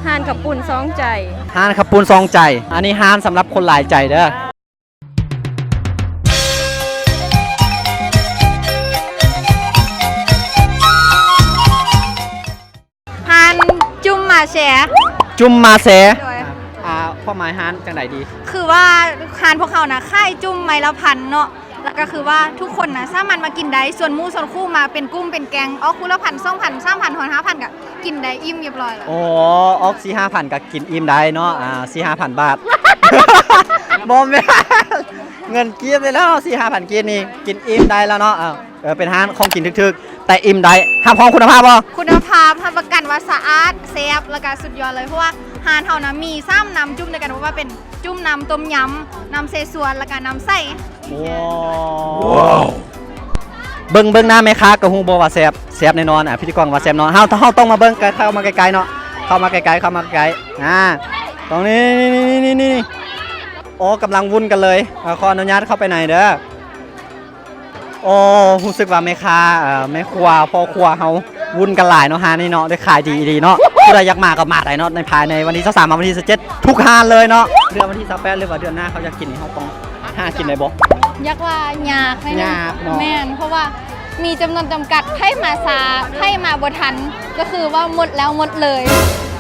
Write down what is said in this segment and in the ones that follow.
ຮ້ານເຂົ້າປຸ້ນສອງໃຈ. ຮ້ານເຂົ້າປຸ້ນສອງໃຈ. ອັນນີ້ຮ້ານສຳລັບຄົນຫຼາຍໃຈເດີ້. ຮ້ານຈຸ້ມມາແຊ. ຈຸ້ມມາແຊ. ໂດຍ. ອ່າ ຄວາມໝາຍຮ້ານຈັ່ງໃດດີ? ຄືວ່າຮ້ານພວກເຮົານະ ຂາຍຈຸ້ມໄມ້ລະພັນເນາະ. ແລ້ວກໍຄືວ່າທຸກຄົນນະສາມາດມາກິນໄດ້ ຊວນໝູ່ຊວນຄູ່ມາເປັນກຸ່ມເປັນແກັງ ອອກຄູ່ລະພັນ ສອງພັນ ສາມພັນ ຮອດ ຫ້າພັນ ກໍກິນໄດ້ອີ່ມຮຽບຮ້ອຍແລ້ວ. ອໍ ອອກສີ່ຫ້າພັນກໍກິນອີ່ມໄດ້ເນາະ. ອ່າ ສີ່ຫ້າພັນບາດ ບໍ່ແມ່ນ ເງິນກີບເດ້ເນາະ. ສີ່ຫ້າພັນກີບນີ້ກິນອີ່ມໄດ້ແລ້ວເນາະ. ເອີ ເອີ ເປັນຮ້ານຂອງກິນຖືກໆ ແຕ່ອີ່ມໄດ້. ຮັບຮອງຄຸນນະພາບບໍ່? ຄຸນນະພາບ ຮັບປະກັນວ່າສະອາດ ແຊບ ແລ້ວກໍສຸດຍອດເລີຍ ເພາະວ່າຮ້ານເຮົານະມີສາມນ້ຳຈຸ້ມດ້ວຍກັນ ບໍ່ວ່າເປັນ ຈຸ້ມນ້ຳຕົ້ມຍຳ, ນ້ຳເສສວນ ແລ້ວກະນ້ຳໃສ. ວ້າວ ເບິ່ງ ເບິ່ງໜ້າແມ່ຄ້າກໍຮູ້ບໍ່ວ່າແຊບ. ແຊບແນ່ນອນ. ອາ ພິທີກອນວ່າແຊບເນາະ. ເຮົາ ເຮົາຕ້ອງມາເບິ່ງ ເຂົ້າມາໃກ້ໆເນາະ. ເຂົ້າມາໃກ້ໆ ເຂົ້າມາໃກ້ໆ. ອາ ຕອງນີ້ ນີ້ໆ ໂອ້ ກຳລັງວຸ້ນກັນເລີຍ. ອາ ຂໍອະນຸຍາດເຂົ້າໄປໃນເດີ້. ໂອ້ ຮູ້ສຶກວ່າແມ່ຄ້າ ເອີ ແມ່ຄົວ ພໍ່ຄົວເຮົາວຸ້ນກັນຫຼາຍເນາະ. ຮ້ານນີ້ເນາະ ໄດ້ຂາຍດີອີ່ຫຼີເນາະ. ຜູ້ໃດຢາກມາກໍມາໄດ້ເນາະ ໃນພາຍໃນວັນທີຊາວສາມມາວັນທີຊາວເຈັດ ທຸກຮ້ານເລີຍເນາະ. ເດືອນວັນທີຊາວແປດ ຫຼືວ່າເດືອນໜ້າເຂົາຢາກກິນນີ້ ເຮົາຕ້ອງຫາກິນໄດ້ບໍ່? ຢາກວ່າຍາກໜ້ອຍໜຶ່ງ. ຍາກເນາະ. ແມ່ນ ເພາະວ່າມີຈຳນວນຈຳກັດ ໃຜມາຊ້າ ໃຜມາບໍ່ທັນ ກໍຄືວ່າໝົດແລ້ວໝົດເລີຍ.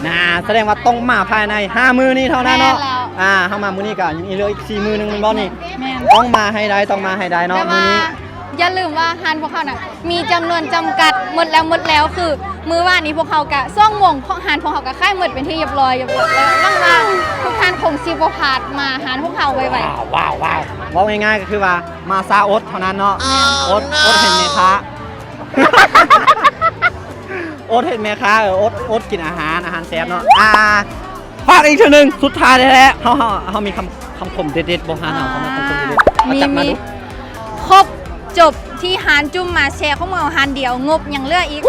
ນາ ສະແດງວ່າຕ້ອງມາພາຍໃນຫ້າມື້ນີ້ເທົ່ານັ້ນເນາະ. ແມ່ນແລ້ວ. ອາ ເຮົາມາມື້ນີ້ກໍຍັງເຫຼືອອີກສີ່ມື້ໜຶ່ງແມ່ນບໍ່ນີ້? ແມ່ນ. ຕ້ອງມາໃຫ້ໄດ້ ຕ້ອງມາໃຫ້ໄດ້ເນາະ ແຕ່ວ່າມື້ນີ້. ຢ່າລືມວ່າຮ້ານພວກເຮົານະ ມີຈຳນວນຈຳກັດ ໝົດແລ້ວໝົດແລ້ວ. ຄືມື້ວານນີ້ພວກເຮົາກະສອງໂມງ ເພາະຮ້ານພວກເຮົາກະຂາຍໝົດເປັນທີ່ຮຽບຮ້ອຍ ແລ້ວຫວັງວ່າທຸກທ່ານຄົງຊິບໍ່ພາດມາຮ້ານພວກເຮົາໄວໆ. ວ້າວ ເວົ້າງ່າຍໆກໍຄືວ່າມາຊ້າອົດເທົ່ານັ້ນເນາະ. ອົດ ອົດເຫັນແມ່ຄ້າ ອົດເຫັນແມ່ຄ້າ ເອີ ອົດ ອົດກິນອາຫານ ອາຫານແຊບເນາະ. ອ່າ ຝາກອີກເທື່ອໜຶ່ງ ສຸດທ້າຍແທ້ໆ ເຮົາ ເຮົາ ເຮົາມີຄຳ ຄຳຄົມເດັດໆບໍ່? ຮ້ານເຮົາ ຄຳຄົມເດັດໆ ເອົາຈັດມາດູ. ມີ ມີ ຄົບຈົບທີ່ຮ້ານຈຸ້ມມາແຊຂອງເຮົາຮ້ານດຽວ ງົບຍັງເຫຼືອອີກ.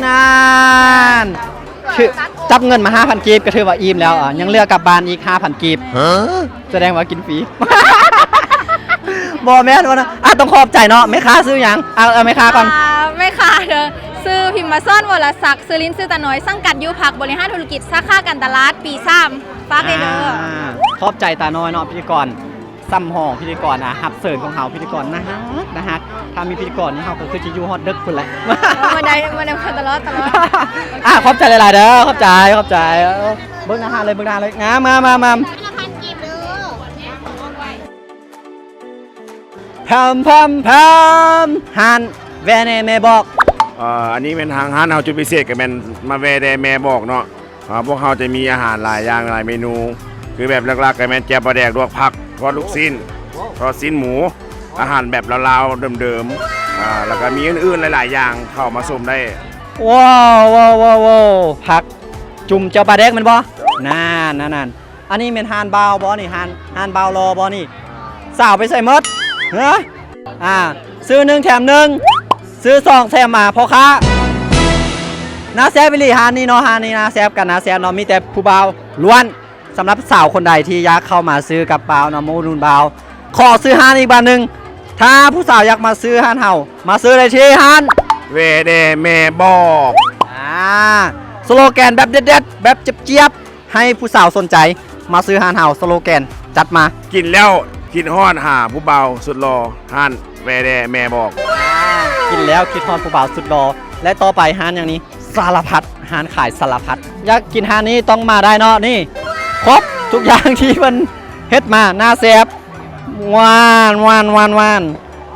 ນັ້ນ ຄື ຈັບເງິນມາຫ້າພັນກີບກໍຖືວ່າອີ່ມແລ້ວ. ອາ ຍັງເຫຼືອກັບບ້ານອີກຫ້າພັນກີບ. ສະແດງວ່າກິນຟຣີ. ບໍ່ແມ່ນ ບໍ່ນະ. ອ່າ ຕ້ອງຂອບໃຈເນາະ. ແມ່ຄ້າຊື່ຫຍັງ? ເອົາ ເອົາແມ່ຄ້າກ່ອນ. ອ່າ ແມ່ຄ້າເດີ ຊື່ພິມມະສອນ ວໍລະສັກ ຊື່ຫຼິ້ນຊື່ຕານ້ອຍ ສັງກັດຢູ່ພັກບໍລິຫານທຸລະກິດ ສາຂາການຕະຫຼາດ ປີສາມ ຝາກໄດ້ເດີ. ອ່າ ຂອບໃຈຕານ້ອຍເນາະ ພິທີກອນ ສຳຮອງພິທີກອນ ອ່າ ຮັບເຊີນຂອງເຮົາ ພິທີກອນໜ້າຮັກ ໜ້າຮັກ. ຖ້າມີພິທີກອນນີ້ ເຮົາກໍຄືຊິຢູ່ຮອດດຶກພຸ້ນແຫຼະ. ເອີ ມາໄດ້ ມາໄດ້ຕະຫຼອດ ຕະຫຼອດ. ອ່າ ຂອບໃຈຫຼາຍໆເດີ ຂອບໃຈ ຂອບໃຈ. ເອີ ເບິ່ງໜ້າຮ້ານເລີຍ ເບິ່ງໜ້າເລີຍ ງາມ ງາມ ງາມ. ພຳ ພຳ ພຳ ຮ້ານແວ່ແດ່ແມ່ບອກ. ເອີ ອັນນີ້ແມ່ນທາງຮ້ານເຮົາ ຈຸດພິເສດກໍແມ່ນມາແວ່ແດ່ແມ່ບອກເນາະ. ອ່າ ພວກເຮົາຈະມີອາຫານຫຼາຍຢ່າງ ຫຼາຍເມນູ ຄືແບບຫຼັກໆກໍແມ່ນແຈ່ວປາແດກ ລວກຜັກ ທອດລູກຊີ້ນ ທອດຊີ້ນໝູ ອາຫານແບບລາວໆເດີມໆ ອ່າ ແລ້ວກໍມີອື່ນໆຫຼາຍໆຢ່າງ ເຂົ້າມາຊົມໄດ້. ວ້າວ ວ້າວ ວ້າວ ວ້າວ ຜັກຈຸ່ມແຈ່ວປາແດກແມ່ນບໍ່? ນັ້ນ ນັ້ນ ນັ້ນ. ອັນນີ້ແມ່ນຮ້ານບ່າວບໍ່ນີ້? ຮ້ານ ຮ້ານບ່າວຫຼໍ່ບໍ່ນີ້? ສາວໄປໃສໝົດ? ຮະ? ອ່າ ຊື້ໜຶ່ງແຖມໜຶ່ງ ຊື້ສອງແຖມມາ ພໍ່ຄ້າ. ໜ້າແຊບອີ່ຫຼີຮ້ານນີ້ເນາະ ຮ້ານນີ້ໜ້າແຊບກັນ ໜ້າແຊບເນາະ ມີແຕ່ຜູ້ບ່າວລ້ວນ. ສຳລັບສາວຄົນໃດທີ່ຢາກເຂົ້າມາຊື້ກັບບ່າວເນາະ ມາອຸດໜູນບ່າວ ຂໍຊື່ຮ້ານອີກບາດໜຶ່ງ. ຖ້າຜູ້ສາວຢາກມາຊື້ຮ້ານເຮົາ ມາຊື້ໄດ້ທີ່ຮ້ານແວ່ແດ່ແມ່ບອກ. ອ່າ ສະໂລແກນແບບເດັດໆ ແບບຈຽບໆ ໃຫ້ຜູ້ສາວສົນໃຈມາຊື້ຮ້ານເຮົາ ສະໂລແກນຈັດມາ. ກິນແລ້ວຄິດຮອດຫາຜູ້ບ່າວສຸດຫຼໍ່ ຮ້ານແວ່ແດ່ແມ່ບອກ. ກິນແລ້ວຄິດຮອດຜູ້ບ່າວສຸດຫຼໍ່. ແລະ ຕໍ່ໄປຮ້ານຫຍັງນີ້? ສາລະພັດ ຮ້ານຂາຍສາລະພັດ. ຢາກກິນຮ້ານນີ້ຕ້ອງມາໄດ້ເນາະ ນີ້ຄົບທຸກຢ່າງທີ່ເພິ່ນເຮັດມາ ໜ້າແຊບ ຫວານ ຫວານ ຫວານ ຫວານ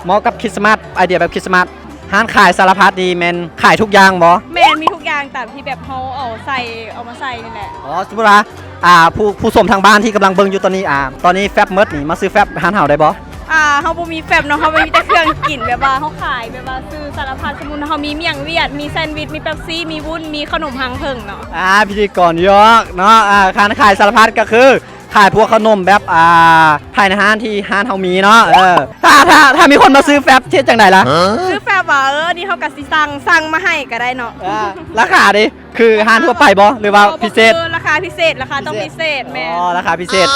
ເໝາະກັບຄຣິສມາດ ໄອເດຍແບບຄຣິສມາດ. ຮ້ານຂາຍສາລະພັດນີ້ແມ່ນຂາຍທຸກຢ່າງບໍ່? ແມ່ນ ມີທຸກຢ່າງຕາມທີ່ແບບເຮົາເອົາໃສ່ ເອົາມາໃສ່ນີ້ແຫຼະ. ອໍ ສົມມຸດວ່າ ອ່າ ຜູ້ ຜູ້ຊົມທາງບ້ານທີ່ກຳລັງເບິ່ງຢູ່ຕອນນີ້ ອ່າ ຕອນນີ້ແຟັບໝົດນີ້ ມາຊື້ແຟັບຮ້ານເຮົາໄດ້ບໍ່? ອ່າ ເຮົາບໍ່ມີແຟັບເນາະ ເຮົາມີແຕ່ເຄື່ອງກິນ ແບບວ່າເຮົາຂາຍແບບວ່າຊື້ສາລະພັດ ສົມມຸດເຮົາມີໝ້ຽງຫວຽດ ມີແຊນວິດ ມີເປັບຊີ ມີວຸ້ນ ມີຂະໜົມຮັງເຜິ້ງເນາະ. ອ່າ ພິທີກອນຢອກເນາະ ອ່າ ການຂາຍສາລະພັດກໍຄື ຂາຍພວກຂະໜົມແບບ ອ່າ ພາຍໃນຮ້ານທີ່ຮ້ານເຮົາມີເນາະ. ເອີ ຖ້າ ຖ້າ ຖ້າມີຄົນມາຊື້ແຟັບເຮັດຈັ່ງໃດລະ? ຊື້ແຟັບວ່າ ເອີ ອັນນີ້ເຮົາກະຊິສັ່ງ ສັ່ງມາໃຫ້ກະໄດ້ເນາະ. ອ່າ ລາຄາເດ ຄືຮ້ານທົ່ວໄປບໍ່ ຫຼືວ່າພິເສດ? ບໍ່ ບໍ່ຄື ລາຄາພິເສດ ລາຄາຕ້ອງພິເສດ. ແມ່ນ ອໍ ລາຄາພິເສດ.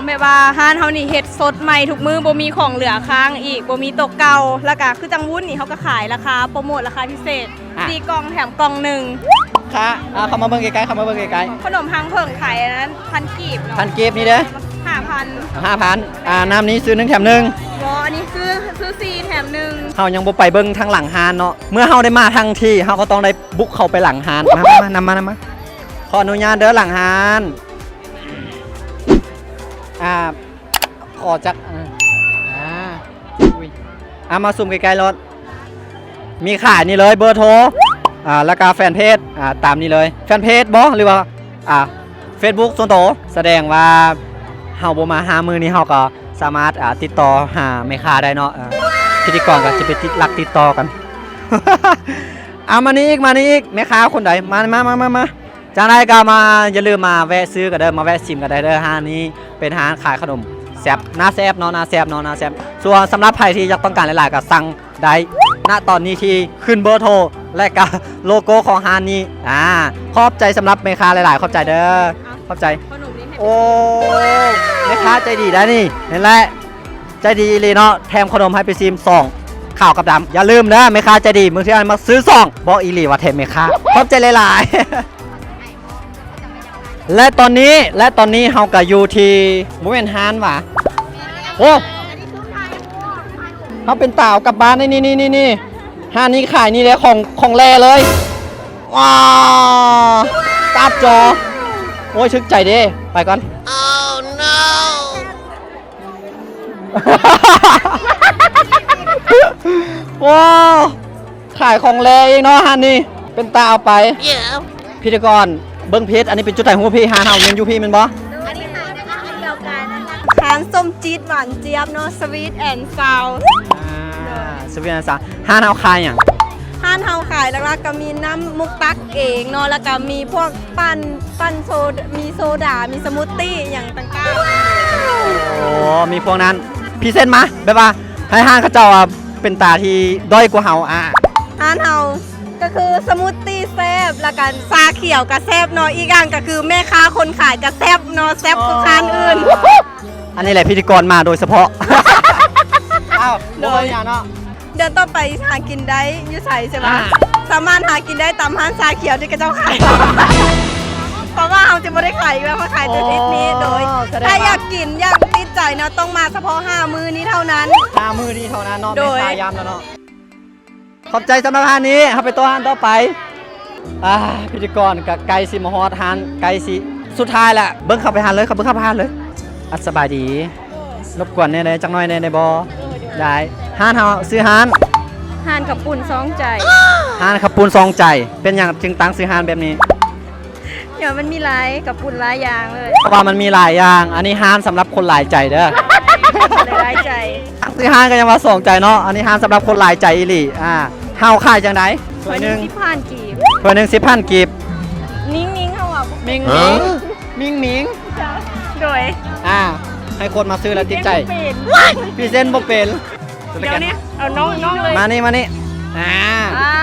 ແບບວ່າຮ້ານເຮົານີ້ເຮັດສົດໃໝ່ທຸກມື້ ບໍ່ມີຂອງເຫຼືອຄ້າງອີກ ບໍ່ມີໂຕເກົ່າ ແລ້ວກະຄືຈັ່ງວຸ້ນນີ້ ເຮົາກະຂາຍລາຄາໂປຣໂມດ ລາຄາພິເສດ. ອ່າ ສີ່ກ່ອງແຖມກ່ອງໜຶ່ງ. ຄ່າ ອ່າ ເຂົ້າມາເບິ່ງໃກ້ໆ ເຂົ້າມາເບິ່ງໃກ້ໆ. ຂະໜົມຮັງເຜິ້ງຂາຍອັນນັ້ນ ພັນກີບເນາະ. ພັນກີບນີ້ເດ້? ຫ້າພັນ. ຫ້າພັນ. ອ່າ ນ້ຳນີ້ຊື້ໜຶ່ງແຖມໜຶ່ງ. ບໍ່ ອັນນີ້ຊື້ ຊື້ສີ່ແຖມໜຶ່ງ. ເຮົາຍັງບໍ່ໄປເບິ່ງທາງຫຼັງຮ້ານເນາະ. ເມື່ອເຮົາໄດ້ມາທັງທີ ເຮົາກໍຕ້ອງໄດ້ບຸກເຂົ້າໄປຫຼັງຮ້ານ. ມາ ມາ ມາ ນຳມາ ນຳມາ. ຂໍອະນຸຍາດເດີ ຫຼັງຮ້ານ. ອ່າ ຂໍຈັກ ອ່າ ອຸ້ຍ ອ່າ ມາຊູມໃກ້ໆໂລດ. ມີຂາຍນີ້ເລີຍ ເບີໂທ ອ່າ ແລ້ວກະແຟນເພຈ ອ່າ ຕາມນີ້ເລີຍ. ແຟນເພຈບໍ ຫຼືວ່າ ອ່າ ເຟສບຸກສ່ວນໂຕ. ສະແດງວ່າເຮົາບໍ່ມາຫ້າມື້ນີ້ ເຮົາກໍສາມາດ ອ່າ ຕິດຕໍ່ຫາແມ່ຄ້າໄດ້ເນາະ. ອ່າ ພິທີກອນກໍຈະໄປຕິດ ລັກຕິດຕໍ່ກັນ. ອ່າ ມານີ້ອີກ ມານີ້ອີກ ແມ່ຄ້າຄົນໃດ? ມາ ມາ ມາ ມາ ມາ. ຈັ່ງໃດກໍມາ ຢ່າລືມມາແວະຊື້ກັນເດີ ມາແວະຊິມກັນໄດ້ເດີ. ຮ້ານນີ້ເປັນຮ້ານຂາຍຂະໜົມແຊບ ໜ້າແຊບເນາະ ໜ້າແຊບເນາະ ໜ້າແຊບ. ສ່ວນສຳລັບໃຜທີ່ຢາກຕ້ອງການຫຼາຍໆ ກໍສັ່ງໄດ້ ນະຕອນນີ້ທີ່ຂຶ້ນເບີໂທ ແລະກະໂລໂກ້ຂອງຮ້ານນີ້. ອ່າ ຂອບໃຈສຳລັບແມ່ຄ້າຫຼາຍໆ ຂອບໃຈເດີ ຂອບໃຈ. ໂອ້ ແມ່ຄ້າໃຈດີໄດ໋ນີ້ ເຫັນແລ້ວ ໃຈດີອີ່ຫຼີເນາະ. ແຖມຂະໜົມໃຫ້ໄປຊິມສອງ ຂາວກັບດຳ. ຢ່າລືມເດີ ແມ່ຄ້າໃຈດີ ບາງເທື່ອມາຊື້ສອງ ບອກອີ່ຫຼີວ່າແຖມແມ່ຄ້າ. ຂອບໃຈຫຼາຍໆ. ແລະຕອນນີ້ ແລະຕອນນີ້ເຮົາກໍຢູ່ທີ່ ບໍ່ແມ່ນຮ້ານຫວາ ໂອ້ ເຮົາເປັນຕາເອົາກັບບ້ານ. ນີ້ ນີ້ ນີ້ ນີ້ ຮ້ານນີ້ຂາຍນີ້ແຫຼະ ຂອງ ຂອງແຫຼເລີຍ. ວ້າ ກາບຈໍ ໂອ້ຍ ຖືກໃຈເດ້ ໄປກ່ອນ. ໂອ້ ຂາຍຂອງແລອີກເນາະຮ້ານນີ້ ເປັນຕາເອົາໄປ. ພິທີກອນ ເບິ່ງຜິດ ອັນນີ້ເປັນຈຸດຖ່າຍຮູບ ພີ່ ຮ້ານເຮົາແມ່ນຢູ່ພີ້ແມ່ນບໍ່? ອັນນີ້ຮ້ານດຽວກັນ ຮ້ານສົມຈິດຫວານຈຽບເນາະ Sweet and Sound. ອ່າ Sweet and Sound. ຮ້ານເຮົາຂາຍຫຍັງ? ຮ້ານເຮົາຂາຍຫຼັກໆກໍມີນ້ຳໝົກຕັກເອງເນາະ ແລ້ວກໍມີພວກ ປັ່ນ ປັ່ນໂຊ ມີໂຊດາ ມີສະມູດຕີ້ຫຍັງຕ່າງໆ. ໂອ້ ມີພວກນັ້ນ ພຣີເຊັນມາ ແບບວ່າໃຫ້ຮ້ານເຂົາເຈົ້າ ອ່າ ເປັນຕາທີ່ດ້ອຍກວ່າເຮົາ. ອ່າ ຮ້ານເຮົາກໍຄືສະມູດຕີ້ແຊບ ແລ້ວກໍຊາຂຽວກໍແຊບເນາະ ອີກຢ່າງກໍຄືແມ່ຄ້າຄົນຂາຍກໍແຊບເນາະ ແຊບກວ່າຮ້ານອື່ນ. ອໍ ອັນນີ້ແຫຼະພິທີກອນມາໂດຍສະເພາະ. ອ້າວ ບໍ່ເປັນຫຍັງເນາະ. ເດືອນຕໍ່ໄປຫາກິນໄດ້ຢູ່ໃສໃຊ່ບໍ່? ອ່າ ສາມາດຫາກິນໄດ້ຕາມຮ້ານຊາຂຽວທີ່ເຂົາເຈົ້າຂາຍ ເພາະວ່າເຮົາຈະບໍ່ໄດ້ຂາຍອີກແລ້ວ ເຮົາຂາຍແຕ່ທິດນີ້. ອໍ ໂດຍ ສະແດງວ່າ ຖ້າຢາກກິນຢ່າງຕິດໃຈນະ ຕ້ອງມາສະເພາະຫ້າມື້ນີ້ເທົ່ານັ້ນ. ຫ້າມື້ນີ້ເທົ່ານັ້ນເນາະ. ໂດຍ ແມ່ຄ້າຢ້ຳແລ້ວເນາະ. ຂອບໃຈສຳລັບຮ້ານນີ້ ເຮົາໄປຕໍ່ຮ້ານຕໍ່ໄປ. ອ່າ ພິທີກອນກໍໃກ້ຊິມາຮອດຮ້ານ ໃກ້ຊິສຸດທ້າຍແລ້ວ. ເບິ່ງເຂົ້າໄປຮ້ານເລີຍ ເຂົ້າ ເບິ່ງເຂົ້າໄປຮ້ານເລີຍ. ອັດ ສະບາຍດີ ລົບກວນແດ່ ໄດ້ຈັກໜ້ອຍແດ່ ໄດ້ບໍ່? ໄດ້. ຮ້ານເຮົາ ຊື່ຮ້ານ ຮ້ານເຂົ້າປຸ້ນສອງໃຈ. ຮ້ານເຂົ້າປຸ້ນສອງໃຈ. ເປັນຫຍັງຈຶ່ງຕັ້ງຊື່ຮ້ານແບບນີ້? ຍ້ອນມັນມີຫຼາຍ ເຂົ້າປຸ້ນຫຼາຍຢ່າງເລີຍ. ເພາະວ່າມັນມີຫຼາຍຢ່າງ. ອັນນີ້ຮ້ານສຳລັບຄົນຫຼາຍໃຈເດີ. ຫຼາຍໃຈ. ຊື່ຮ້ານກໍຍັງວ່າສອງໃຈເນາະ. ອັນນີ້ຮ້ານສຳລັບຄົນຫຼາຍໃຈອີ່ຫຼີ. ອ່າ ເຮົາຂາຍຈັ່ງໃດ? ຖ້ວຍໜຶ່ງ ສິບພັນກີບ. ຖ້ວຍໜຶ່ງ ສິບພັນກີບ. ມິງມິງ ເຮົາວ່າ ມິງມິງ ມິງມິງ. ໂດຍ. ອ່າ ໃຫ້ຄົນມາຊື້ແລ້ວຕິດໃຈ. ພຣີເຊັນບໍ່ເປັນ. ດຽວນີ້ ເອົານ້ອງ ນ້ອງເລີຍ. ມານີ້ ມານີ້. ອ່າ ອ່າ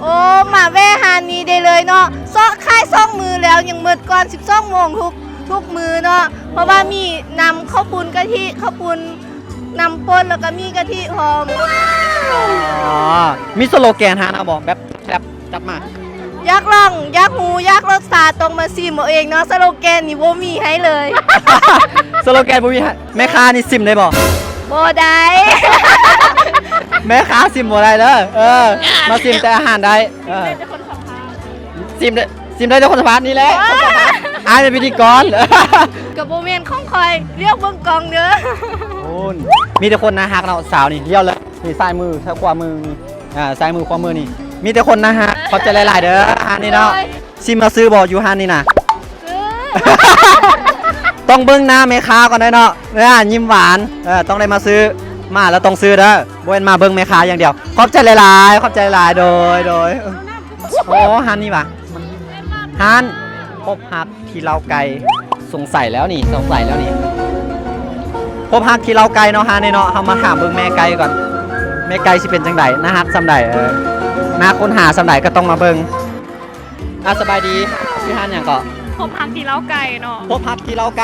ໂອ້ ມາແວ່ຮ້ານນີ້ໄດ້ເລີຍເນາະ. ເຊາະຂາຍສອງມື້ແລ້ວ ຍັງໝົດກ່ອນສິບສອງໂມງທຸກ ທຸກມື້ເນາະ ເພາະວ່າມີນ້ຳເຂົ້າປຸ້ນກະທິ ເຂົ້າປຸ້ນ ນ້ຳປົ່ນ ແລ້ວກໍມີກະທິພ້ອມ. ອໍ ມີສະໂລແກນຮ້ານເຮົາບໍ່? ແບບ ແບບ ຈັດມາ. ຢາກລອງ ຢາກຮູ້ ຢາກລົດຊາດ ຕ້ອງມາຊິມເອົາເອງເນາະ. ສະໂລແກນນີ້ບໍ່ມີໃຫ້ເລີຍ. ສະໂລແກນບໍ່ມີໃຫ້. ແມ່ຄ້ານີ້ຊິມໄດ້ບໍ່? ບໍ່ໄດ້. ແມ່ຄ້າຊິມບໍ່ໄດ້ເດີ. ເອີ ມາຊິມແຕ່ອາຫານໄດ້. ເອີ ຊິມໄດ້ ຊິມໄດ້ແຕ່ຄົນສຳພາດນີ້ແຫຼະ. ອ້າຍເປັນພິທີກອນ. ກໍບໍ່ແມ່ນຂອງຂ້ອຍ ລຽວເບິ່ງກ້ອງເດີ. ໂອ້ ມີແຕ່ຄົນໜ້າຮັກເນາະ ສາວນີ້. ລຽວເລີຍ ນີ້ ຊ້າຍມື ຊ້າຍຂວາມືນີ້. ອ່າ ຊ້າຍມືຂວາມືນີ້ ມີແຕ່ຄົນໜ້າຮັກ. ຂອບໃຈຫຼາຍໆເດີ ຮ້ານນີ້ເນາະ. ຊິມມາຊື້ບໍ່ ຢູ່ຮ້ານນີ້ນະ? ຊື້. ຕ້ອງເບິ່ງໜ້າແມ່ຄ້າກ່ອນໄດ໋ເນາະ. ເອີ ຍິ້ມຫວານ. ເອີ ຕ້ອງໄດ້ມາຊື້ ມາແລ້ວຕ້ອງຊື້ເດີ ບໍ່ແມ່ນມາເບິ່ງແມ່ຄ້າຢ່າງດຽວ. ຂອບໃຈຫຼາຍໆ ຂອບໃຈຫຼາຍ. ໂດຍ ໂດຍ. ໂອ້ ຮ້ານນີ້ຫວາ ຮ້ານພົບຮັກທີ່ລາວໄກ. ສົງໄສແລ້ວນີ້ ສົງໄສແລ້ວນີ້ ພົບຮັກທີ່ລາວໄກເນາະ. ຮ້ານນີ້ເນາະ ເຮົາມາຖາມເບິ່ງແມ່ໄກ່ກ່ອນ ແມ່ໄກ່ຊິເປັນຈັ່ງໃດ ໜ້າຮັກສ່ຳໃດ. ເອີ ໜ້າຄົ້ນຫາສ່ຳໃດກໍຕ້ອງມາເບິ່ງ. ອ່າ ສະບາຍດີ ຊື່ຮ້ານຫຍັງເກາະ? ພົບຮັກທີ່ລາວໄກເນາະ. ພົບຮັກທີ່ລາວໄກ.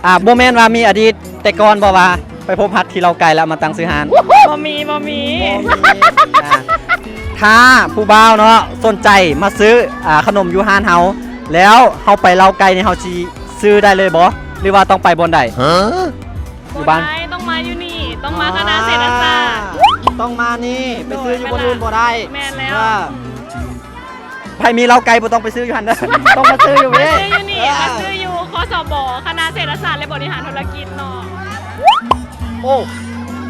ອ່າ ບໍ່ແມ່ນວ່າມີອະດີດແຕ່ກ່ອນບໍ່ວ່າໄປພົບຮັກທີ່ລາວໄກແລ້ວມາຕັ້ງຊື່ຮ້ານ? ບໍ່ມີ ບໍ່ມີ. ບໍ່ມີ. ອ່າ ຖ້າຜູ້ບ່າວເນາະ ສົນໃຈມາຊື້ ອ່າ ຂະໜົມຢູ່ຮ້ານເຮົາ ແລ້ວເຮົາໄປເລົ້າໄກ່ນີ້ ເຮົາຊິຊື້ໄດ້ເລີຍບໍ່ ຫຼືວ່າຕ້ອງໄປບ່ອນໃດ? ຢູ່ບ້ານ ບໍ່ໄດ້ ຕ້ອງມາຢູ່ນີ້ ຕ້ອງມາຄະນະເສດຖະສາດ ອ່າ ຕ້ອງມານີ້ ໄປຊື້ຢູ່ບ່ອນອື່ນບໍ່ໄດ້ ແມ່ນແລ້ວ ອ່າ ໃຜມີເລົ້າໄກ່ບໍ່ຕ້ອງໄປຊື້ຢູ່ຫັ້ນເດີ ຕ້ອງມາຊື້ຢູ່ນີ້ ມາຊື້ຢູ່ນີ້ ອ່າ ມາຊື້ຢູ່ ຄສບ ຄະນະເສດຖະສາດ ແລະ ບໍລິຫານທຸລະກິດເນາະ. ໂອ້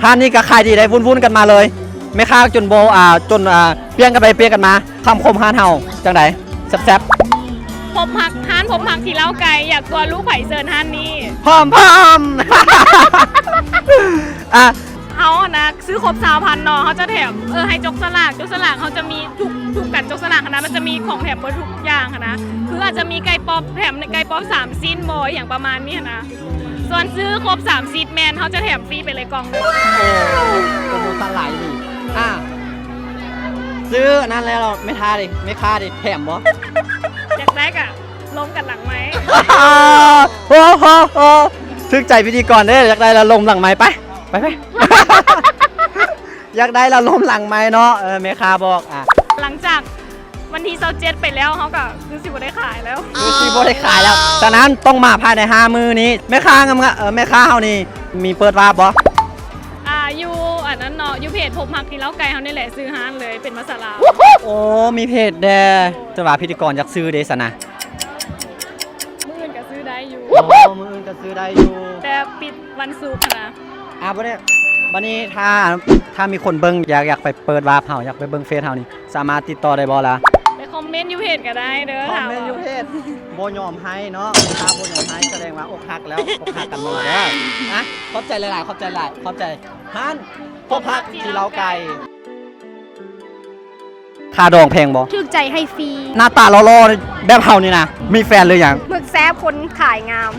ຮ້ານນີ້ກໍຂາຍດີໄດ໋ ວຸ້ນໆກັນມາເລີຍ ແມ່ຄ້າຈົນບໍ່ ອ່າ ຈົນ ອ່າ ປ່ຽນກັນໄປປ່ຽນກັນມາ ຄຳຄົມຮ້ານເຮົາຈັ່ງໃດ ແຊບໆ. ພົບຮັກ ຮ້ານພົບຮັກທີ່ເລົ້າໄກ່ ຢາກຕົວະລູກໃຜເຊີນຮ້ານນີ້ ພ້ອມໆ. ອ່ະ ເຮົາຫັ້ນນະ ຊື້ຄົບຊາວພັນເນາະ ເຮົາຈະແຖມ ເອີ ໃຫ້ຈົກສະຫຼາກ ຈົກສະຫຼາກ ເຮົາຈະມີທຸກ ທຸກການຈົກສະຫຼາກຫັ້ນນະ ມັນຈະມີຂອງແຖມເບິດທຸກຢ່າງຫັ້ນນະ ຄືອາດຈະມີໄກ່ປັອບ ແຖມໄກ່ປັອບສາມຊິ້ນບໍ ອີ່ຫຍັງປະມານນີ້ຫັ້ນນະ ສ່ວນຊື້ຄົບສາມສິບ ແມ່ນເຮົາຈະແຖມຟຣີໄປເລີຍກ່ອງໜຶ່ງ. ໂອ້ ໂປຣໂມຊັນຫຼາຍອີ່ຫຼີ. ອ່າ ຊື້ອັນນັ້ນແລ້ວແມ່ຄ້າເດ ແມ່ຄ້າເດ ແຖມບໍ່? ຢາກໄດ້ກະລົມກັນຫຼັງໄມ. ໂອ້ໂຫ ໂອ້ ຖືກໃຈພິທີກອນເດ້ ຢາກໄດ້ລະລົມຫຼັງໄມ ໄປ ໄປ ໄປ ຢາກໄດ້ລະລົມຫຼັງໄມເນາະ ເອີ ແມ່ຄ້າບອກ. ອ່າ ຫຼັງຈາກວັນທີຊາວເຈັດໄປແລ້ວ ເຮົາກໍຄືຊິບໍ່ໄດ້ຂາຍແລ້ວ ຄືຊິບໍ່ໄດ້ຂາຍແລ້ວ. ສະນັ້ນຕ້ອງມາພາຍໃນຫ້າມື້ນີ້. ແມ່ຄ້າງາມ ເອີ ແມ່ຄ້າເຮົານີ້ມີເປີດວາບບໍ່? ອ່າ ຢູ່ອັນນັ້ນເນາະ ຢູ່ເພຈພົບຮັກທີ່ເລົ້າໄກ່ເຮົານີ້ແຫຼະ ຊື່ຮ້ານເລີຍ ເປັນພາສາລາວ. ໂອ້ ມີເພຈແດ່ ແຕ່ວ່າພິທີກອນຢາກຊື້ເດ້ຊັ້ນນະ. ມື້ອື່ນກໍຊື້ໄດ້ຢູ່. ໂອ້ ມື້ອື່ນກໍຊື້ໄດ້ຢູ່ ແຕ່ປິດວັນສຸກຫັ້ນນະ. ອ່າ ບັດນີ້ ບັດນີ້ຖ້າ ຖ້າມີຄົນເບິ່ງ ຢາກ ຢາກໄປເປີດວາບເຮົາ ຢາກໄປເບິ່ງເຟສເຮົານີ້ ສາມາດຕິດຕໍ່ໄດ້ບໍ່ລະ? ໄປຄອມເມັນຢູ່ເພຈກໍໄດ້ເດີ. ຄອມເມັນຢູ່ເພຈ ບໍ່ຍອມໃຫ້ເນາະ ຖ້າບໍ່ຍອມໃຫ້ສະແດງວ່າອົກຫັກແລ້ວ ອົກຫັກກັນໝົດເດີ. ອ່ະ ຂອບໃຈຫຼາຍໆ ຂອບໃຈຫຼາຍ ຂອບໃຈ. ຮ້ານພົບຮັກທີ່ເລົ້າໄກ່ ຄ່າດອງແພງບໍ່? ຖືກໃຈໃຫ້ຟຣີ. ໜ້າຕາຫຼໍ່ໆ ແບບເຮົານີ້ນະ ມີແຟນຫຼືຍັງ? ໝຶກແຊບ ຄົນຂາຍງາມ.